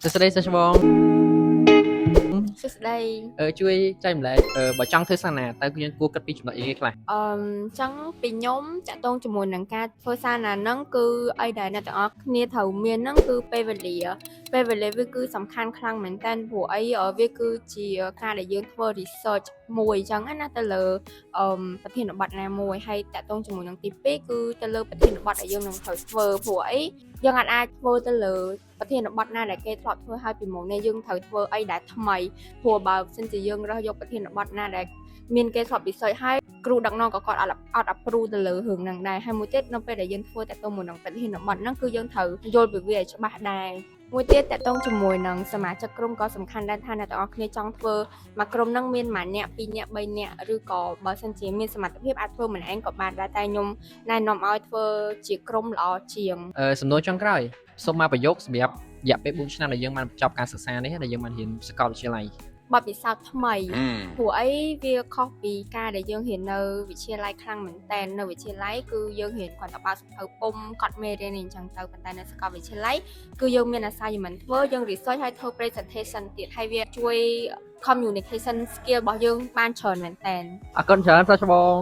សួស្តីសិស្សច្បង សួស្តី អឺជួយចែករំលែកអឺបើចង់ធ្វើសារណាតើយើងគួរគិតពីចំណុចអីគេខ្លះ អឺចឹងពីខ្ញុំតាក់ទងជាមួយនឹងការធ្វើសារណាហ្នឹងគឺអីដែលអ្នកទាំងអស់គ្នាត្រូវមានហ្នឹងគឺពេលវេលាពេលវេលាវាគឺសំខាន់ខ្លាំងមែនតើព្រោះអីវាគឺជាការដែលយើងធ្វើ research មួយអញ្ចឹងណាទៅលើអឺប្រធានបទណាមួយហើយតាក់ទងជាមួយនឹងទី2គឺទៅលើប្រធានបទដែលយើងនឹងត្រូវធ្វើព្រោះអីយើងអាចធ្វើទៅលើប្រធានបទណាដែលគេធ្លាប់ធ្វើហើយពីមុននេះយើងត្រូវធ្វើអីដែលថ្មីព្រោះបើសិនជាយើងរើសយកប្រធានបទណាដែលមានគេធ្លាប់ research ហើយគ្រូដឹកនាំក៏គាត់អត់អត់ approve ទៅលើរឿងហ្នឹងដែរហើយមួយទៀតនៅពេលដែលយើងធ្វើតាក់ទងមួយនឹងប្រធានបទហ្នឹងគឺយើងត្រូវយល់ពីវាឲ្យច្បាស់ដែរមួយទៀតតាក់ទងជាមួយនឹងសមាជិកក្រុមក៏សំខាន់ដែរថាអ្នកទាំងអស់គ្នាចង់ធ្វើមួយក្រុមហ្នឹងមានមួយនាក់ពីរនាក់បីនាក់ឬក៏បើសិនជាមានសមត្ថភាពអាចធ្វើម្នាក់ឯងក៏បានដែរតែខ្ញុំណែនាំឲ្យធ្វើជាក្រុមល្អជាង អឺសំណួរចុងក្រោយសូមមកប្រយោគសម្រាប់រយៈពេល4ឆ្នាំដែលយើងបានបញ្ចប់ការសិក្សានេះដែលយើងបានរៀនសាកលវិទ្យាល័យ បទពិសោធន៍ថ្មី ព្រោះអីវាខុសពីការដែលយើងរៀននៅវិទ្យាល័យខ្លាំងមែនតើនៅវិទ្យាល័យគឺយើងរៀនគ្រាន់តែបើកសៀវភៅពុម្ពកត់មេរៀនអីអញ្ចឹងទៅប៉ុន្តែនៅសាកលវិទ្យាល័យគឺយើងមាន assignment ធ្វើយើង research ហើយធ្វើ presentation ទៀតហើយវាជួយ communication skill របស់យើងបានច្រើនមែនតើ អរគុណច្រើនសិស្សច្បង